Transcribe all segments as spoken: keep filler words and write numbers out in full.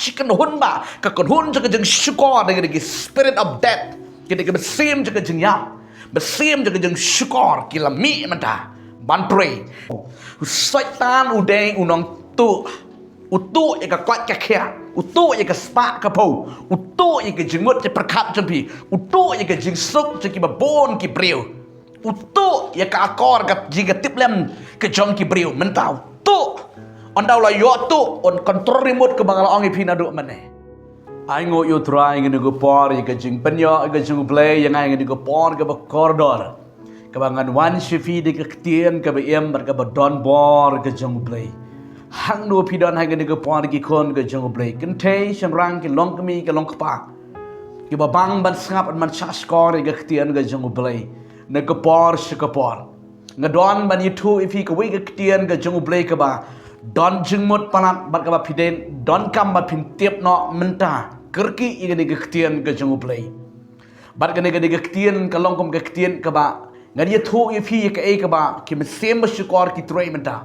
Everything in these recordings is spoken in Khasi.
Shi kynhun ba, ka kynhun jong ka jingshukor, da ka, da ka spirit of death, ka, da ka mynsiem jong ka jingïap, mynsiem jong ka jingshukor, ki la mih mynta ban trei. U Soitan u dei u nongtuh. U tuh ïa ka koit ka khiah, u tuh ïa ka spah ka phew, u tuh ïa ka jingmut jingpyrkhat jong phi, u tuh ïa ka jingsuk jong kiba bun ki briew. U tuh ïa ka akor ka jingkyrtiap lem ka jong ki briew. Mynta u tuh. Ynda u la ïoh tuh, un control remote, kaba nga la ong ïa phi naduh mynne. Ai nguh ïa U Trai ïa kane ka por, ïa ka jingpynïoh ïa ka jong U Blei ïa nga ïa kane ka por kaba kordor, kaba ngan wan sha phi da ka ktien kaba im bad kaba don bor ka jong U Blei. Hangno phi don ha kane ka por, ki khun ka jong U Blei, kynthei shynrang, ki longkmie ki longkpa, kiba bang ban sngap, ban shahshkor ïa ka ktien ka jong U Blei na ka por sha ka por. Nga don ban ïathuh ïa phi kawei ka ktien ka jong U Blei kaba don jingmut palat bad kaba phi dei donkam ba phin tip noh mynta. Kyrkieh ïa kane ka ktien ka jong U Blei. Bad kane, kane ka ktien ka long kum ka ktien kaba ngan ïathuh ïa phi ïa kaei kaba ki mynsiem bashukor ki trei mynta.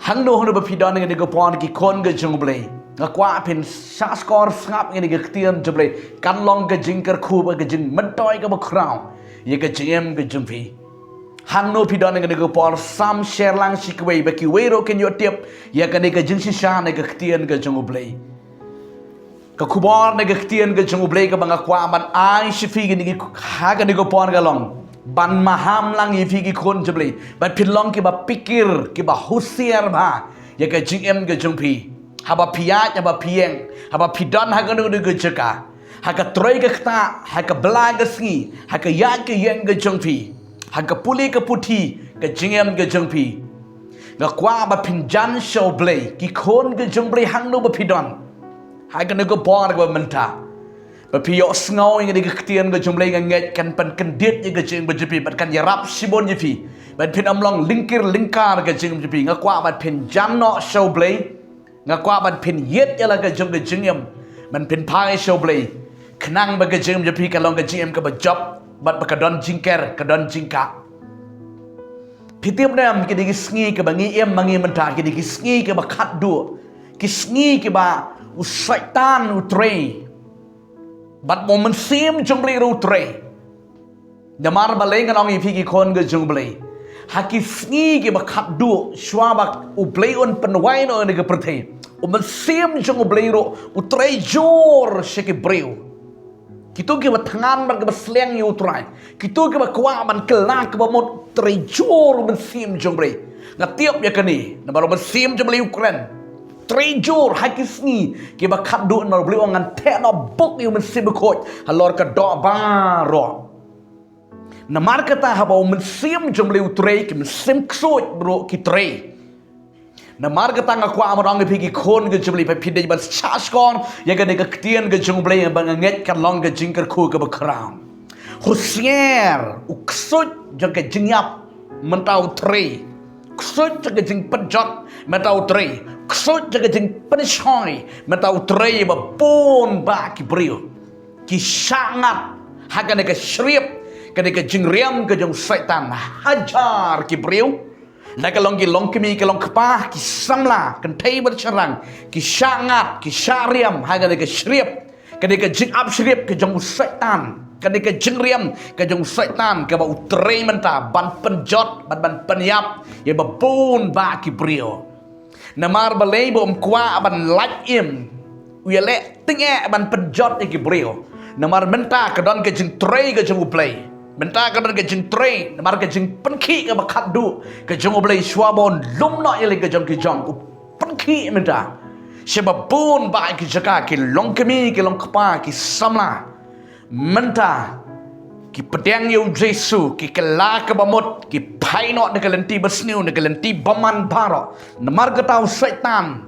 Hangno hangno ba phi don ha kane ka por, ki khun ka jong U Blei, nga kwah phin shahshkor sngap ïa kane ka ktien jong U Blei. Kan long ka jingkyrkhu bad ka jingmyntoi kaba khraw ïa ka jingim ka jong phi. Hangno phi don ha kane ka por, sam share lang sha kiwei ba kiwei ruh kin ïoh tip ïa kane ka jingshisha na ka ktien ka jong U Blei. Ka khubor na ka ktien ka jong U Blei kaba nga kwah ban ai sha phi kine ki, ha kane ka por ka long ban maham lang ïa phi ki khun jong U Blei, ban phin long kiba phikir, kiba husiar bha ïa ka jingim ka jong phi. Haba phi ïaid, haba phi ïeng, haba phi don ha kano kano ka jaka, ha ka trei ka ktah, ha ka bylla ka sngi, ha ka ïaid ka ïeng ka jong phi, ha ka pule ka puthi ka jingim ka jong phi, nga kwah ba phin jan sha U Blei, ki khun ka jong U Blei, hangno ba phi don ha kane ka por kaba mynta. Ba phi ïohsngew ïa kane ka ktien ka jong U Blei, nga ngeit kan pynkyndit ïa ka jingim ka jong phi bad kan ïarap shibun ïa phi, bad phin ym long lyngkir lyngkar ka jingim jong phi. Nga kwah ba phin jan noh sha U Blei. Nga kwah ba phin ïit ïa la ka jong ka jingim, ban pynphai sha U Blei, khnang ba ka jingim jong phi kan long ka jingim kaba jop bad ba ka don jingker, ka don jingkah. Phi tip ne em, kine ki sngi kiba ngi im ma ngi mynta, kine ki sngi kiba khatduh, ki sngi kiba u Soitan u trei, bad ba u Mynsiem jong U Blei ruh u trei. Namar balei ngan ong ïa phi, ki khun ka jong U Blei? Ha ki sngi kiba khatduh shuwa ba U Blei un pynwai noh ïa kane ka pyrthei, u Mynsiem jong U Blei ruh u trei jur sha ki briew. Kito kiba thngan bad kiba sleng ïa U Trai, kito kiba kwah ban kylla kaba mut, trei jur u Mynsiem jong U Blei. Nga tip ïa kane namar u Mynsiem jong U Blei u kren. Trei jur ha ki sngi kiba khatduh, namar U Blei u ong, ngan theh noh buk ïa u Mynsiem Bakhuid halor ka doh baroh. Namar kata, haba u Mynsiem jong U Blei u trei, ki mynsiem ksuid ruh ki trei. Namar kata nga kwah ban ong ïa phi, ki khun ka jong U Blei, ba phi dei ban shahshkor ïa kane ka ktien ka jong U Blei, ba nga ngeit kan long ka jingkyrkhu kaba khraw. Husiar, u ksuid jong ka jingïap mynta u trei. Ksuid jong ka jingpynjot mynta u trei. Ksuid jong ka jingpynshoi mynta u trei ïa ba bun bah ki briew. Ki shah ngat ha kane ka shrip, kane ka jingriam ka jong u Soitan. Hajar ki briew, la ka long ki longkmie ki longkpa, ki samla, kynthei bad shynrang, ki shah ngat, ki shah riam ha kane ka shrip, kane ka jingap shrip ka jong u Soitan, kane ka jingriam ka jong u Soitan kaba u trei mynta ban pynjot, ban, ban pynïap ïa ba bun bah ki briew. Namar balei? Ba um kwah ban lait im, u ïaleh tyngeh ban pynjot ïa ki briew. Namar mynta ka don ka jingtrei ka jong U Blei. Mynta ka don ka jingtrei namar ka jingpynkhih kaba khatduh ka jong U Blei, shuwa ba un lum noh ïaleng ka jong ki jong, u pynkhih mynta sha ba bun bah ki jaka, ki longkmie ki longkpa, ki samla. Mynta ki pdiang ïa U Jisu, ki kylla kaba mut, ki phai noh na ka lynti basniew, na ka lynti bymman baroh. Namar kata u Soitan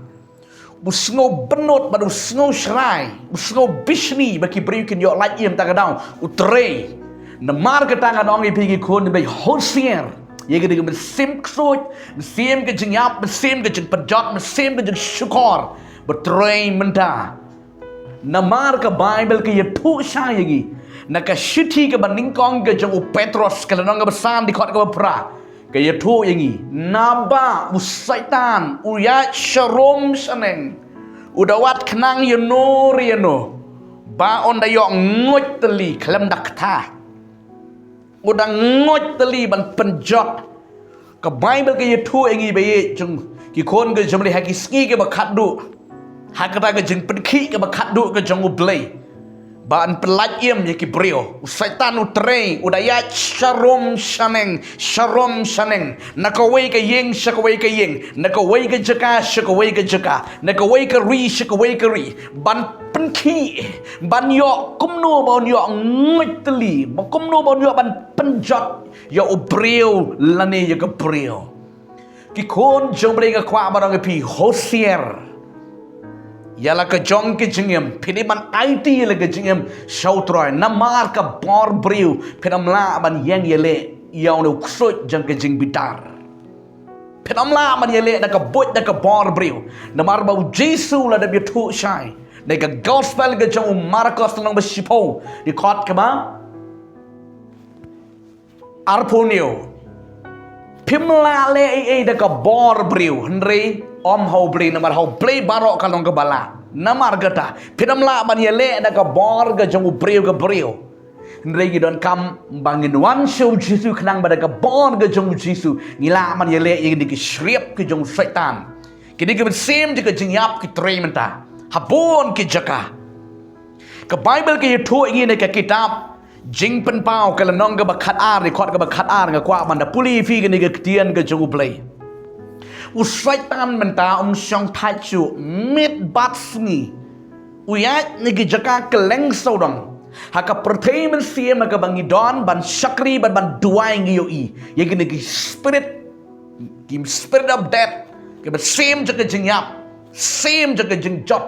u sngewbynnud bad u sngewshrai, u sngewbishni ba ki briew kin ïoh lait im, ta ka daw u trei. Namar kata ngan ong ïa phi, ki khun, ba husiar ïa kane ka mynsiem ksuid, mynsiem ka jingïap, mynsiem ka jingpynjot, mynsiem ka jingshukor ba trei mynta. Namar ka Baibl ka ïathuh shai ïa ngi, na ka shithi kaba nyngkong ka jong u Petros, ka lynnong kaba san, dkhot kaba phra, ka ïathuh ïa ngi, naba u Soitan u ïaid sharum shaneng, U da wad khnang ïa no re ïa no ba un da ïoh nguid tylli khlem da kata. U da nguid tylli ban pynjot. Ka Baibl ka ïathuh ïa ngi ba ïeit jong ki khun ka jong U Blei ha ki sngi kiba khatduh, ha kata ka jingpynkhih kaba khatduh ka jong U Blei, ba yn pynlait im ïa ki briew. U Soitan u trei, u da ïaid sharum shaneng, sharum shaneng, na kawei ka ïing sha kawei ka ïing, na kawei ka jaka sha kawei ka jaka, na kawei ka ri sha kawei ka ri, ban pynkhih, ban ïoh kumno ba un ïoh nguid tylli, ba kumno ba un ïoh ban pynjot ïa u briew lane ïa ka briew. Ki khun jong U Blei, nga kwah ban ong ïa phi, husiar ïa la ka jong ka jingim. Phi dei ban aiti ïa la ka jingim sha U Trai, namar ka bor briew phin ym lah ban ïeng ïaleh ïa une u ksuid jong ka jingbitar. Phin ym lah ban ïaleh da ka buit da ka bor briew. Namar ba U Jisu u la dep ïathuh shai na ka gospel ka jong u Markos lynnong ba shiphew, dkhot kaba arphew hynñiew. Phim lah leh ei ei da ka bor briew, hynrei ym ha U Blei, namar ha U Blei baroh ka long kaba lah. Namar kata, phin ym lah ban ïaleh da ka bor ka jong u briew ka briew. Hynrei ngi donkam ba ngin wan sha U Jisu, khnang ba da ka bor ka jong U Jisu ngi lah ban ïaleh ïa kine ki shriap ki jong u Soitan, kine ki mynsiem jong ka jingïap ki trei mynta ha bun ki jaka. Ka Baibl ka ïathuh ïa ngi na ka kitab Jingpynpaw, ka lynnong kaba khatar, dkhot kaba khatar, nga kwah ban da pule ïa phi kane ka ktien ka jong U Blei. U Soitan mynta um shong thait shuh, miet bad sngi u ïaid na ki jaka kylleng sawdong ha ka pyrthei mynsiem ha kaba ngi don, ban shakri, ban, ban duwai, ngi ïohi ïa kine ki spirit, ki spirit of death, ki mynsiem jong ka jingïap, mynsiem jong ka jingjot,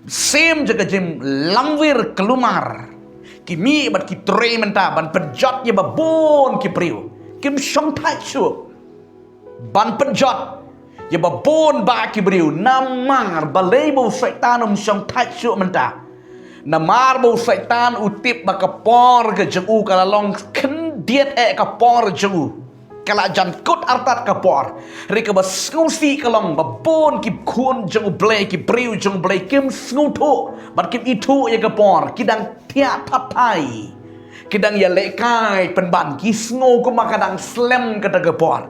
mynsiem jong ka jinglamwir, kulmar ki mih bad ki trei mynta ban pynjot ïa ba bun ki briew. Kim shong thait shuh ban pynjot ïa ba bun bah ki briew. Namar balei ba u Soitan um shong thait shuh mynta? Namar ba u Soitan u tip ba ka por ka jong u ka la long khyndiat eh, ka por jong u ka la jan kut artat ka por. Hynrei kaba sngewsih ka long ba bun ki khun jong U Blei, ki briew jong U Blei, kim sngewthuh bad kim ithuh ïa ka por, ki dang thiah thap thai, ki dang ïalehkai pynban, ki sngew kumba ka dang slem kata ka por.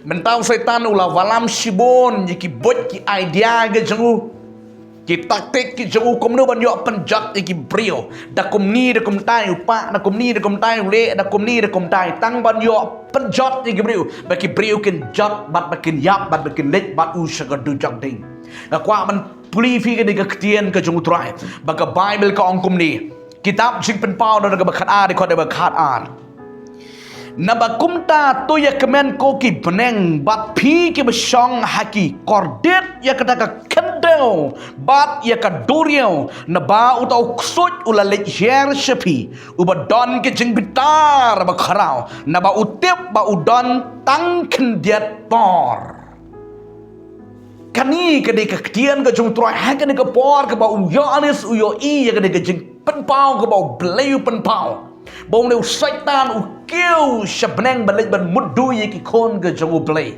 Mynta u Soitan u la wallam shibun ïa ki buit, ki idea ka jong u, ki taktik ki jong u, kumno ban ïoh pynjot ïa ki briew. Da kumne da kumtai u pah, da kumne da kumtai u leh, da kumne da kumtai, tang ban ïoh pynjot ïa ki briew, ba ki briew kin jot bad ba kin ïap bad ba kin leit bad u sha ka dujok ding. Nga kwah ban pule ïa phi kane ka ktien ka jong U Trai, ba ka Baibl ka ong kumne. Kitab Jingpynpaw, lynnong kaba khatar, dkhot kaba khatar: Naba kumta to ïa kmen, ko ki bneng, bad phi kiba shong ha ki, kordit ïa kata ka khyndew bad ïa ka duriaw, naba uta u ksuid u la leit hiar sha phi, uba don ka jingbitar bakhraw, naba u tip ba u don tang khyndiat por. Kane ka dei ka ktien ka jong U Trai ha kane ka por kaba u Ïoannis u ïohi ïa kane ka jingpynpaw kaba U Blei u pynpaw, ba une u Soitan u kiew sha bneng ban leit ban mutdur ïa ki khun ka jong U Blei.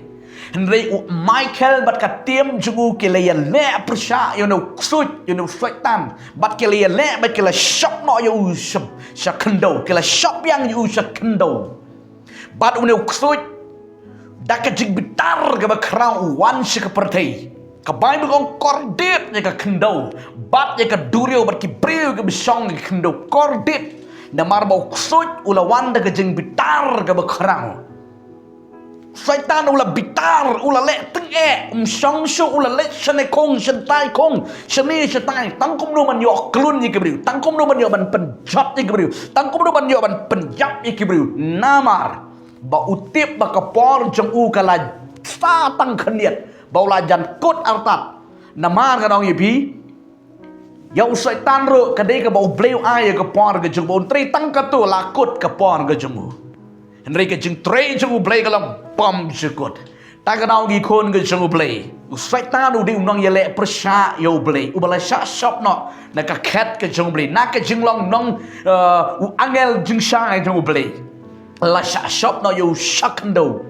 Hynrei u Michael bad ka team jong u ki la ïaleh pyrshah ïa une u ksuid, ïa une u Soitan, bad ki la ïaleh bad ki la shop noh ïa u sha, sha khyndew, ki la shop biang ïa u sha khyndew. Bad une u ksuid, da ka jingbitar kaba khraw, u wan sha ka pyrthei. Ka Baibl ka ong kordit ïa ka khyndew bad ïa ka duriaw bad ki briew kiba shong ha ka khyndew, kordit. Namar ba u ksuid u la wan da ka jingbitar kaba khraw. Soitan u la bitar, u la leh tyngeh, um shong shuh, u la leit shane khong, shatai khong, shane shatai, tang kumno ban ïoh khlun ïa ki briew, tang kumno ban ïoh ban pynjot ïa ki briew, tang kumno ban ïoh ban pynïap ïa ki briew. Namar ba u tip ba ka por jong u ka la sah tang khyndiat, ba u la jan kut artat. Namar ngan ong ïa phi, ïa u Soitan ruh ka dei kaba U Blei u ai ïa ka por ka jong u, ba un trei tang katto la kut ka por ka jong u. Hynrei ka jingtrei jong U Blei ka long bym jukut. Ta ka daw ngi khun ka jong U Blei, u Soitan u dei u nongïaleh pyrshah ïa U Blei, uba la shah shop noh na ka khet ka jong U Blei, na ka jinglong nong, eh, u angel jingshai jong U Blei. La shah shop noh ïa u sha khyndew.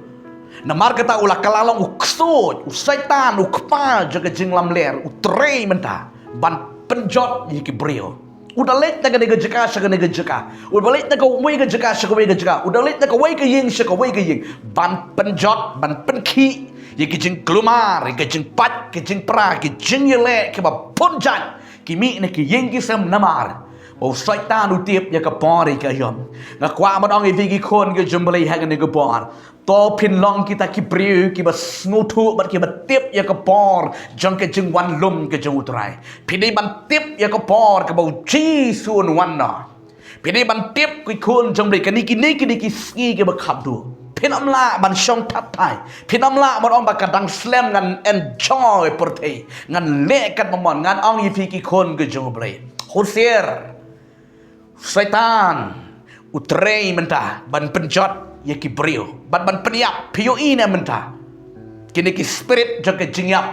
Namar kata u la kylla long u ksuid, u Soitan, u kpa jong ka jinglamler, u trei mynta ban pynjot ïa ki briew. U da leit na kane ka jaka sha kane ka jaka, u da leit na kawei ka jaka sha kawei ka jaka, u da leit na kawei ka ïing sha kawei ka ïing, ban pynjot, ban pynkhih ïa ki jingkulmar, ïa ki jingpait, ki jingpra, ki jingïaleh kiba bun jait, ki mih na ki ïing ki sem namar ba u Soitan u tip ïa ka por ïa ka aïom. Nga kwah ban ong ïa phi ki khun ki jong U Blei ha kane ka por, to phin long kita ki briew kiba sngewthuh bad kiba tip ïa ka por jong ka jingwan lum ka jong U Trai. Phi dei ban tip ïa ka por kaba U Jisu un wan noh. Phi dei ban tip ki khun jong U Blei, kane kine ki dei ki sngi kiba khadduh. Phin ym lah ban shong thait thait. Phin ym lah ban ong ba ka dang slem, ngan enjoy pyrthei, ngan leh kat ba mon. Ngan ong ïa phi ki khun ki jong U Blei, husiar. Soitan u trei mynta ban pynjot ïa ki briew, ban, ban pynïap. Phi ïohi ne mynta kine ki spirit jong ka jingïap?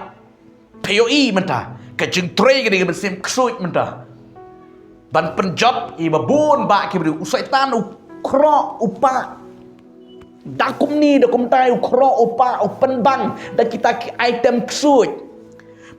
Phi ïohi mynta ka jingtrei kane ka mynsiem ksuid mynta ban pynjot ïa ba bun bah ki briew? U Soitan u khroh u pah da kumne da kumtai, u khroh u pah, u pynbang da kita ki item ksuid.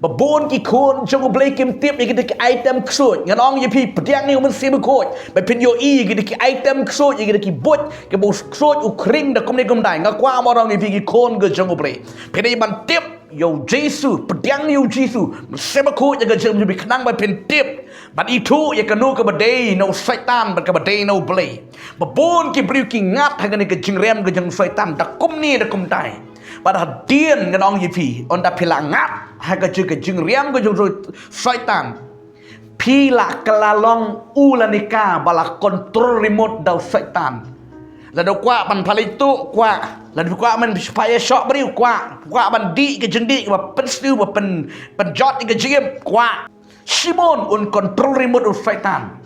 Ba bun ki khun jong U Blei kim tip ïa kita ki item ksuid. Ngan ong ïa phi, pdiang ïa U Mynsiem Bakhuid ba phin ïohi ïa kita ki item ksuid, ïa kita ki buit kiba u ksuid u khring da kumne kumtai. Nga kwah ban ong ïa phi ki khun ki jong U Blei, phi dei ban tip ïa U Jisu, pdiang ïa U Jisu, Mynsiem Bakhuid ïa ka jingim jong phi khnang ba phin tip bad ithuh ïa kano kaba dei na u Soitan bad kaba dei na U Blei. Ba bun ki briew ki ngat ha kane ka jingriam ka jong u Soitan da kumne da kumtai. Bad hadien ngan ong ïa phi, ynda phi la ngat ha ka jing, ka jingriam ka jong u Soitan, phi la kylla long u lane ka ba la control remote da u Soitan. Lada u kwah ban pynlait tuh, kwah. Lada u kwah ban pynshah ïa shoh briew, kwah. Kwah ban dih ka jingdih, ba pynsniew, ba pyn, pynjot ïa ka jingim, kwah. Shibun un control remote u Soitan.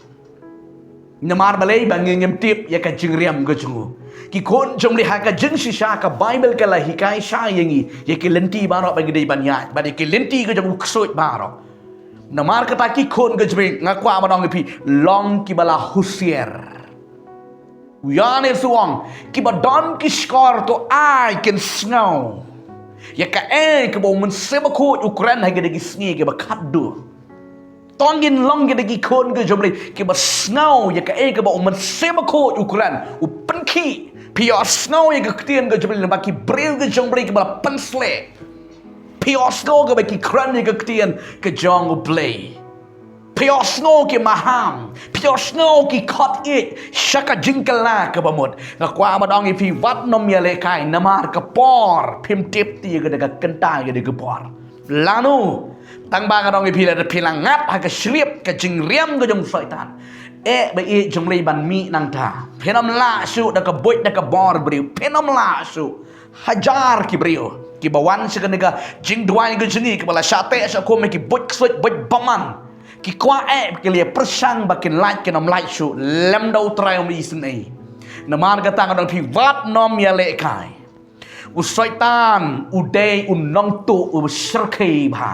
Namar balei? Ba ngi ngim tip ïa ka jingriam ka jong u. Ki khun jong U Blei, ha ka jingshisha ka Baibl ka la hikai shai ïa ngi ïa ki lynti baroh ba ngi dei ban ïaid bad ïa ki lynti ka jong u ksuid baroh. Namar kata ki khun ki jong U Blei, nga kwah ban ong ïa phi, long kiba la husiar. U Ïoannis u ong, kiba don ki shkor to ai kin sngew ïa kaei kaba u Mynsiem Bakhuid u kren ha kine ki sngi kiba khadduh. To ngin long kita ki khun ki jong U Blei kiba sngew ïa kaei kaba u Mynsiem Bakhuid u kren, u pynkhih. Phi ïohsngew ïa ka ktien ka jong U Blei, namar ki briew ki jong U Blei kiba la pynsleh. Phi ïohsngew kaba ki kren ïa ka ktien ka jong U Blei. Phi ïohsngew ki maham, phi ïohsngew ki khot ïeit sha ka jingkylla kaba mut. Nga kwah ban ong ïa phi, wat nym ïalehkai, namar ka por phim tip te ïa kata ka kynta ïa kata ka por. Lano, tang ba nga ong ïa phi, lada phi la ngat ha ka shrip ka jingriam ka jong u Soitan, eh, ba ïeit jong U Blei ban mih nangta. Phin ym lah shuh da ka buit da ka bor briew, phin ym lah shuh. Hajar ki briew kiba wan sha kane ka jingduwai ka jong ngi, kiba la shah teh shah khum ïa ki buit ksuid buit bymman. Ki kwah eh ba ki la pyrshang ba kin lait, kin ym lait shuh lem da U Trai, um isynei. Namar kata nga ong ïa phi, wat nym ïalehkai. U Soitan u dei u nongtuh uba shyrkhei bha.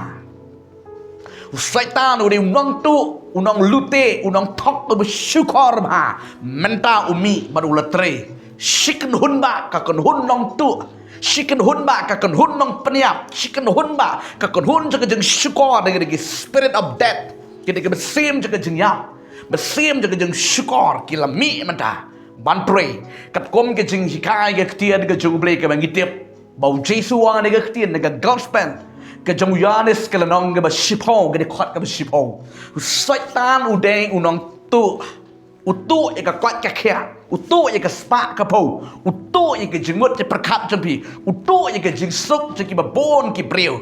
U Soitan u dei u nongtuh, u nonglute, u nongthok uba shukor bha. Mynta u mih bad u la trei. Shi kynhun bah ka kynhun nongtuh, shi kynhun bah ka kynhun nongpynïap, shi kynhun bah ka kynhun jong ka jingshukor, da ka, da ka spirit of death, ka, da ka mynsiem jong ka jingïap, mynsiem jong ka jingshukor, ki la mih mynta ban trei. Katkum ka jinghikai ka ktien ka jong U Blei kaba ngi tip ba U Jisu u ong ha ka ktien, ha ka gospel ka jong u Ïoannis, ka lynnong kaba shiphew, ka dkhot kaba shiphew, u Soitan u dei u nongtuh. U tuh ïa ka koit ka khiah, u tuh ïa ka spah ka phew, u tuh ïa ka jingmut jingpyrkhat jong phi, u tuh ïa ka jingsuk jong kiba bun ki briew,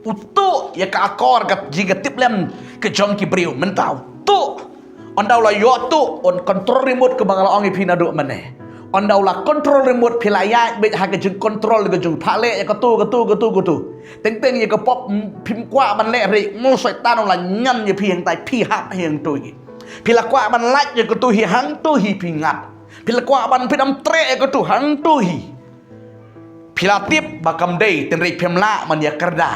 u tuh ïa ka akor ka jingkatip lem ka jong ki briew. Mynta u tuh. Ynda u la ïoh tuh, un control remote, kaba nga la ong ïa phi naduh mynne. Ynda u la control remote, phi la ïaid beit ha ka jingcontrol ka jong u, pha leh ïa katu, katu, katu, katu. Teng teng ïa ka pop, mm, phim kwah ban leh, hynrei mo Soitan u la ñion ïa phi hangtai, phi hap hangtu hi. Phi la kwah ban lait ïa katu hi, hangtu hi phi ngat. Phi la kwah ban, phin ym treh ïa katu, hangtu hi. Phi la tip ba kam dei, hynrei phim lah ban ïa kyrda.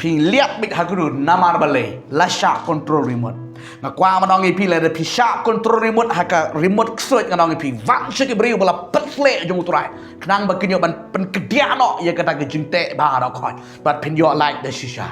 Phi liat bit ha ka dur namar balei? La shah control remote. Nga kwah ban ong ïa phi, lada phi shah control remote ha ka remote ksuid, ngan ong ïa phi, wan sha ki briew ba la pynsleh jong U Trai, khnang ba kin ïoh ban pynkdiah noh ïa kata ka jingteh baroh khoit, bad phin ïoh lait da shisha.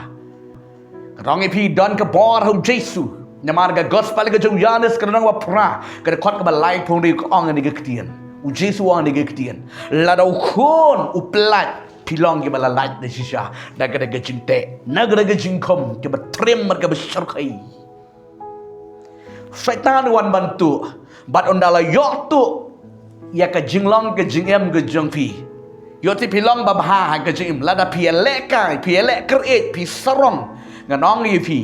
Ngan ong ïa phi, don ka bor ha U Jisu. Namar ka gospel ka jong u Ïoannis ka lynnong ba phra, ka dkhot kaba laiphew hynriew ka ong ïa kane ka ktien. U Jisu u ong ïa kane ka ktien, lada U Khun u pyllait, phi long kiba la lait da shisha na kata ka jingteh, na kata ka jingkhum kaba triem bad kaba shyrkhei. Soitan u wan ban tuh, bad ynda la ïoh tuh ïa ka jinglong ka jingim ka jong phi, ïoh te phi long babha ha ka jingim, lada phi ïalehkai, phi ïaleh kyriej, phi sarong, ngan ong ïa phi,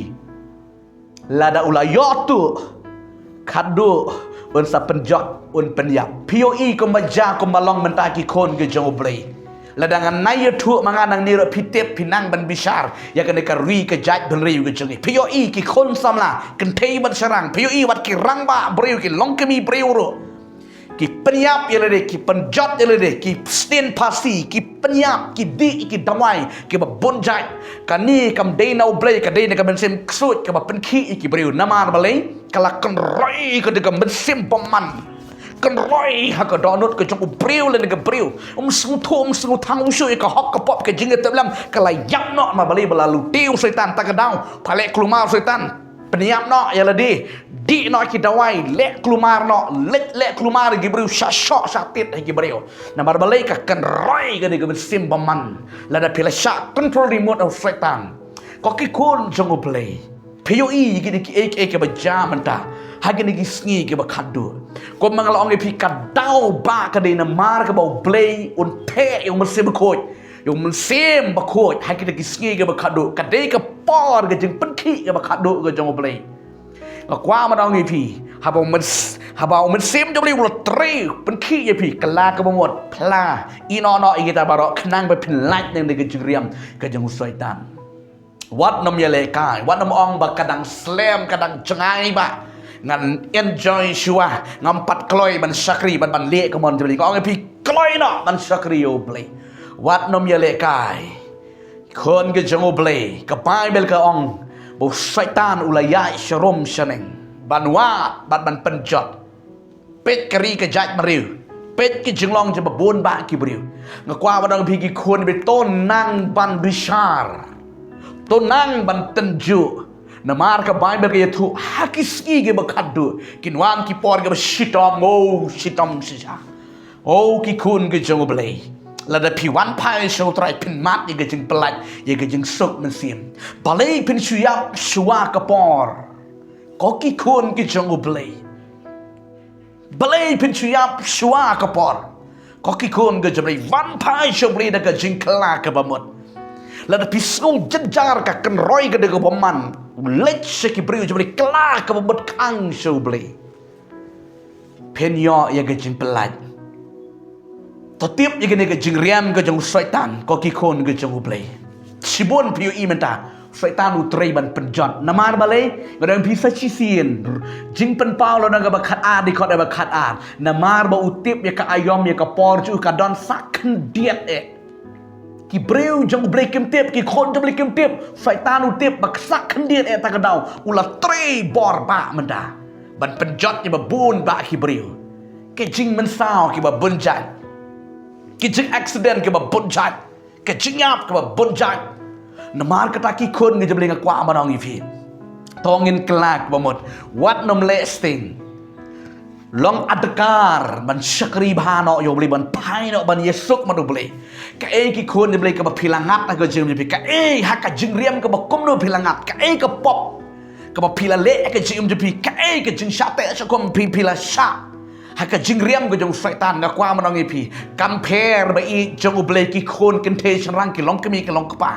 lada u la ïoh tuh, khadduh un sa pynjot, un pynïap. Phi ïohi kumba jia kumba long mynta ki khun ki jong U Blei. Lada ngan ïathuh ma nga nangne ruh, phi tip, phi nang ban bishar ïa kane ka ri ka jaitbynriew ka jong ngi. Phi ïohi ki khun samla kynthei bad shynrang, phi ïohi wat ki rangbah briew, ki longkmie briew ruh, ki pynïap ïa lade, ki pynjot ïa lade, ki sdien phasi, ki pynïap, ki dih ïa ki dawai kiba bun jait. Kane kam dei na U Blei, ka dei na ka mynsiem ksuid kaba pynkhih ïa ki briew. Namar balei? Ka la kynroi ka da ka mynsiem bymman, kynroi ha ka dohnud ka jong u briew lane ka briew. Um sngewthuh, um sngewthuh shuh ïa ka hok ka pop, ka jingïatiplem, ka la ïap noh. Namar balei? Ba la lute u Soitan. Ta ka daw, pha leh kulmar u Soitan, pynïap noh ïa lade, dih noh ki dawai, leh kulmar noh, leh, leh kulmar ïa ki briew, shah shoh shah tied ïa ki briew. Namar balei? Ka kynroi ka da ka mynsiem bymman. Lada phi la shah control remote ha u Soitan, ko ki khun jong U Blei, phi ïohi ïa kine kiei kiei kiba jia mynta ha kine ki sngi kiba khadduh. Kumba nga la ong ïa phi, ka daw ba ka dei namar kaba U Blei un theh ïa u Mynsiem Bakhuid, ïa u Mynsiem Bakhuid ha kine ki sngi kiba khadduh. Ka dei ka por ka jingpynkhih kaba khadduh ka jong U Blei. Nga kwah ban ong ïa phi, haba u myns-, haba u Mynsiem jong U Blei u la trei pynkhih ïa phi, kylla kaba mut, phla, ïehnoh noh ïa kita baroh khnang ba phin lait na kane ka jingriam ka jong u Soitan. Wat nym ïalehkai, wat nym ong ba ka dang slem, ka dang jngai, ba ngan enjoy shuwa, ngam pat kloi ban shakri, ban, ban leh ka mon jong U Blei. Nga ong ïa phi, kloi noh ban shakri ïa U Blei. Wat nym ïalehkai. Khun ki jong U Blei, ka Baibl ka ong ba u Soitan u la ïaid sharum shaneng ban wad bad ban pynjot. Peit ka ri ka jaitbynriew, peit ki jinglong jong ba bun bah ki briew. Nga kwah ban ong ïa phi, ki khun, ba to nang ban bishar, to nang ban tynjuh. Namar ka Baibl ka ïathuh, ha ki sngi kiba khadduh kin wan ki por kiba shitom, oh, shitom shisha. Oh, ki khun ki jong U Blei, lada phi wan phai sha U Trai, phin mad ïa ka jingpyllait, ïa ka jingsuk mynsiem. Balei phin shu ïap shuwa ka por, ko ki khun ki jong U Blei? Balei phin shu ïap shuwa ka por, ko ki khun ki jong U Blei? Wan phai sha U Blei da ka jingkylla kaba mut. Lada phi sngew jynjar, ka kynroi ka da kaba man, leit sha ki briew jong U Blei, kylla kaba mut, khang sha U Blei. Phin ïoh ïa ka jingpyllait. To tip ïa kane ka jingriam ka jong u Soitan, ko ki khun ki jong U Blei. Shibun phi ïohi mynta, Soitan u trei ban pynjot. Namar balei? Nga ong ïa phi sa shisien. Jingpynpaw lynnong kaba khatar, dkhot kaba khatar. Namar ba u tip ïa ka aïom, ïa ka por jong u ka don sa khyndiat eh. Ki briew jong U Blei kim tip, ki khun jong U Blei kim tip. Soitan u tip ba sa khyndiat eh, ta ka daw u la trei bor bah mynta ban pynjot ïa ba bun bah ki briew. Ki jingmynsaw kiba bun jait, ki jingaccident kiba bun jait, ki jingïap kiba bun jait. Namar kata, ki khun ki jong U Blei, nga kwah ban ong ïa phi, to ngin kylla kaba mut. Wat nym leh sting. Long adkar ban shakri bha noh ïa U Blei, ban phai noh ban ïasuk bad U Blei. Kaei, ki khun ki jong U Blei, kaba phi la ngat ha ka jingim jong phi? Kaei ha ka jingriam kaba kumno phi la ngat? Kaei ka pop kaba phi la leh ha ka jingim jong phi? Kaei ka jingshah teh shah khum phi, phi la shah ha ka jingriam ka jong u Soitan? Nga kwah ban ong ïa phi, kam pher ba ïeit jong U Blei, ki khun kynthei shynrang, ki longkmie ki longkpa.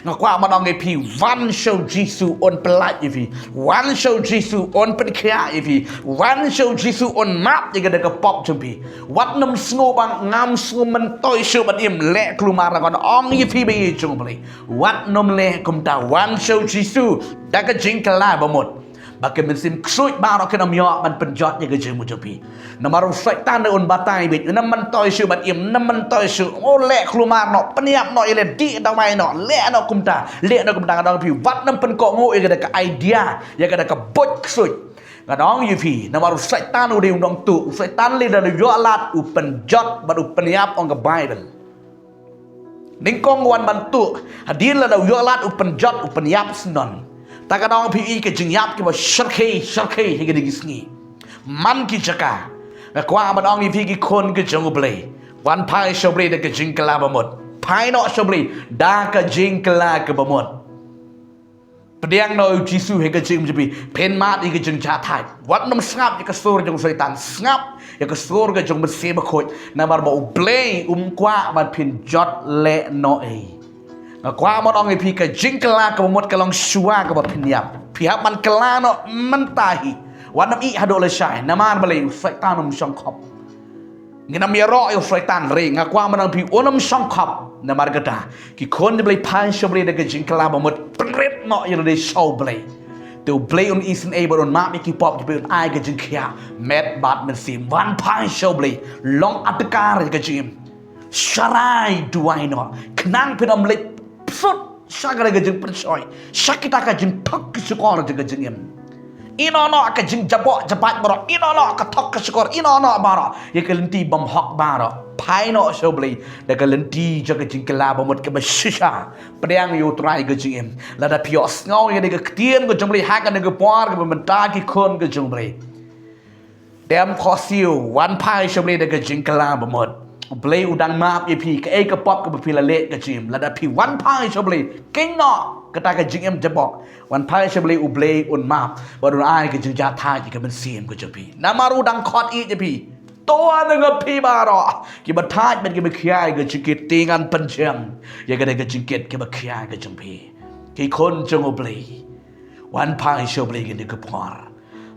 Nga kwah ban ong ïa phi, wan sha u Jisu un pyllait ïa phi. Wan sha u Jisu un pynkhiah ïa phi. Wan sha u Jisu un map ïa kata ka pop jong phi. Wat nym sngew ba ngam sngewmyntoi shuh ban im, leh kulmar, ngan ong ïa phi ba ïeit jong U Blei. Wat nym leh kumta, wan sha u Jisu da ka jingkylla ba mut. Ba ka mynsiem ksuid baroh kan ym ïoh ban pynjot ïa ka jingim jong phi. Namar u Soitan un batai beit, un ym myntoi shuh ban im, un ym myntoi shuh, u leh khlumar noh, pynïap noh ïa lade, dawai noh, leh noh kumta, leh noh kumta. Nga ong ïa phi, wat nym pynkohnguh ïa kata ka idea, ïa kata ka buit ksuid. Nga ong ïa phi, namar u Soitan u dei u nongtuh, u Soitan lei da u ïoh lad u pynjot bad u pynïap, ong ka Baibl. Nyngkong wan ban tuh, hadien lada u ïoh lad u pynjot, u pynïap syndon. Te nga ong ïa phi, ka jingïap kaba shyrkhei shyrkhei ha kine ki sngi. Man ki jaka, nga kwah ban ong ïa phi ki khun ki jong U Blei, wan phai sha U Blei da ka jingkylla bamut. Phai noh sha U Blei da ka jingkylla kaba mut. Pdiang noh ïa U Jisu ha ka jingim jong phi. Pynmad ïa ka jingjahthait. Wat nym sngap ïa ka sur jong u Soitan, sngap ïa ka sur ka jong U Mynsiem Bakhuid. Namar ba U Blei um kwah ban phin jot lehnohei. Nga kwah ban ong ïa phi, ka jingkylla kaba mut ka long shuwa kaba phin ïap. Phi hap ban kylla noh mynta hi. Wat nym ïeh haduh lashai, namar balei? U Soitan um shongkhop. Ngin ym ïaroh ïa u Soitan, hynrei nga kwah ban ong ïa phi, un ym shongkhop. Namar kata, ki khun U Blei, phai sha U Blei da ka jingkylla bamut, pynrit noh ïa lade sha U Blei. Te U Blei un isynei bad un map ïa ki pop jong phi, un ai ka jingkhiah met bad mynsiem. Wan phai sha U Blei, long adkar ïa ka jingim. Sharai duwai noh, khnang phin ym leit sut sha kata ka jingpynshoi, sha kita ka jingthok ka shukor jong ka jingim. Ïehnoh noh ka jingjaboh jabat baroh, ïehnoh noh ka thok ka shukor, ïehnoh noh baroh ïa ka lynti bymhok baroh. Phai noh sha U Blei da ka lynti jong ka jingkylla bamut kaba shisha. Pdiang ïa U Trai ka jingim. Lada phi ïohsngew ïa kane ka ktien ka jong U Blei ha kane ka por kaba mynta, ki khun ka jong U Blei, dem khohsiew, wan phai sha U Blei da ka jingkylla bamut. U Blei u dang map ïa phi kaei ka pop kaba phi la leh ka jingim. Lada phi wan phai sha U Blei, kheiñ noh kata ka jingim jaboh. Wan phai sha U Blei, U Blei un map bad un ai ka jingjahthait ïa ka mynsiem ka jong phi. Namar u dang khot ïa phi. To wan na nga phi baroh kiba thait bad kiba khia ïa ka jingkit, te ngan pynjem ïa kane ka jingkit kaba khia ïa ka jong phi. Ki khun jong U Blei, wan phai sha U Blei kane ka por.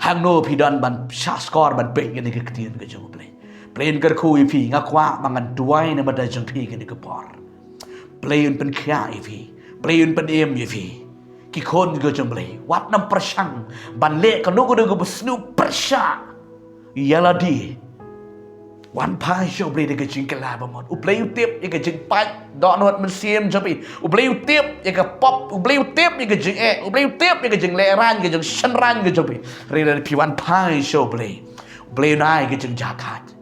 Hangno phi don ban shahshkor ban peit ïa kane ka ktien ka jong U Blei, Blei un kyrkhu ïa phi. Nga kwah ba ngan duwai na ka bynta jong phi kane ka por. Blei un pynkhiah ïa phi, Blei un pynim ïa phi. Ki khun ka jong U Blei, wat nym pyrshang ban leh kano kano kaba sniew pyrshah ïa lade. Wan phai sha U Blei da ka jingkylla bamut. U Blei u tip ïa ka jingpait dohnud mynsiem jong phi. U Blei u tip ïa ka pop, U Blei u tip ïa ka jingeh, U Blei u tip ïa ka jinglehrain, ka jingshynrain ka jong phi. Hynrei lada phi wan phai sha U Blei, U Blei un ai ka jingjahthait.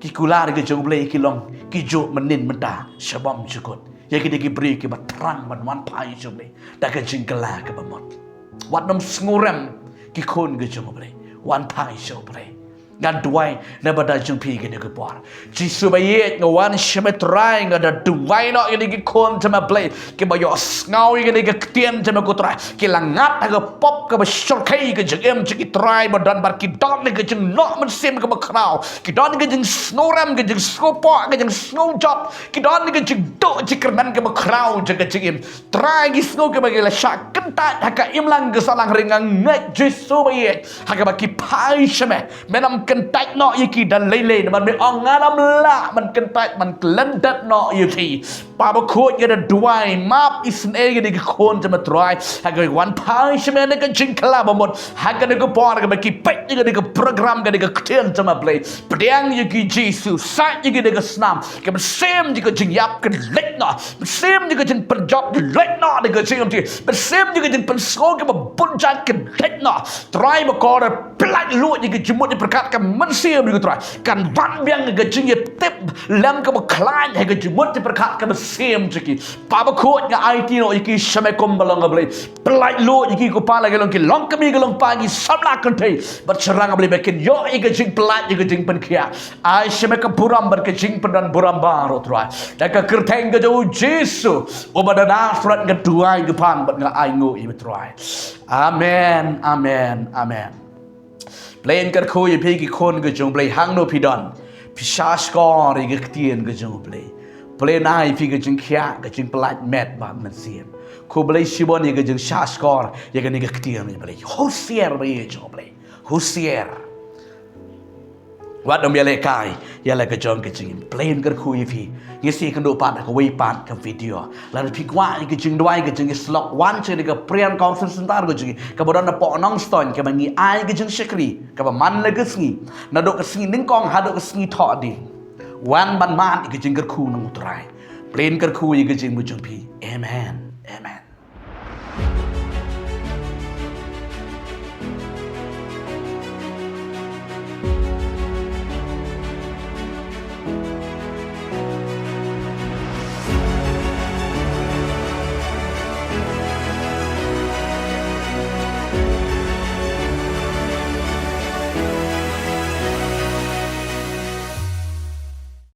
Ki kular ka jong U Blei ki long kijuh mynnin mynta sha bymjukut ïa kine ki briew kiba thrang ban wan phai sha U Blei da ka jingkylla kaba mut. Wat nym sngewrem, ki khun ka jong U Blei, wan phai sha U Blei. Ngan duwai na ka bynta jong phi kane ka por. Jisu ba ïeit, nga wan sha me Trai, nga da duwai noh ïa kine ki khun jong me Blei, kiba ïohsngew ïa kane ka ktien jong me ko Trai. Ki la ngat ha ka pop kaba shyrkhei ka jingim jong ki Trai, ba don bad ki don ïa ka jingnoh mynsiem kaba khraw, ki don ïa ka jingsngewrem, ka jingsngewpoh, ka jingsngewjot, ki don ïa ka jingduh jingkyrmen kaba khraw jong ka jingim. Trai, ki sngew kiba ki la shah kyntait ha ka imlang ka sahlang, hynrei nga ngeit Jisu ba ïeit, ha kaba ki phai sha me, men ym kyntait noh ïa ki da lei lei, namar me ong ngan ym lah ban kyntait ban kylliang noh ïa ki. Kpa bakhuid, nga da duwai, map isynei ïa kine ki khun jong me Trai, ha kaba ki wan phai sha me da ka jingkylla bamut ha kane ka por, ha kaba ki peit ïa kane ka program, kane ka ktien jong me Blei. Pdiang ïa ki Jisu, sait ïa ki da ka snam. Ka mynsiem jong ka jingïap ka leit noh. Mynsiem jong ka jingpynjot ka leit noh da ka jingim jong ki. Mynsiem jong ka jingpynsngew kaba bun jait ka leit noh. Trai bakordor, pyllait luid ïa ka jingmut jingpyrkhat ka mynsiem jong ki Trai. Kan wan biang ïa ka jingïatip lem kaba khlaiñ ha ka jingmut jingpyrkhat ka mynsiem jong ki. Kpa bakhuid, nga aiti noh ïa ki sha me kum ba long, ah Blei. Pyllait luid ïa ki, ko Pa, la ki long ki longkmie ki longpa, ki samla kynthei bad shynrang, ah Blei, ba kin ïoh ïa ka jingpyllait, ïa ka jingpynkhiah. Ai sha me ka burom bad ka jingpyndonburom baroh Trai. Da ka kyrteng ka jong u Jisu uba na Nasareth nga duwai, nga pan bad nga ainguh ïa me Trai. Amen, amen, amen. Blei un kyrkhu ïa phi ki khun ka jong u Blei, hangno phi don. Phi shahshkor ïa ka ktien ka jong u Blei. Blei un ai ïa phi ka jingkhiah, ka jingpyllait met bad mynsiem. Khublei shibun ïa ka jingshahshkor ïa kane ka ktien jong u Blei. Husiar, bynta jong u Blei. Husiar. Wat ym ïalehkai ïa la ka jong ka jingim. Plain kyrkhu ïa phi. Ngi sa ïakynduh pat ha kawei pat ka video. Lada phi kwah ïa ka jingduwai ka jong ngi, sa lok wan sha ka Prien Council Centre ka jong ngi, kaba don hapoh Nongstoiñ, kaba ngi ai ka jingshakri kaba man la ka sngi, naduh ka sngi nyngkong haduh ka sngi thohdieng. Wan ban mad ïa ka jingkyrkhu na U Trai. Plain kyrkhu ïa ka jingim jong phi. Amen. Amen.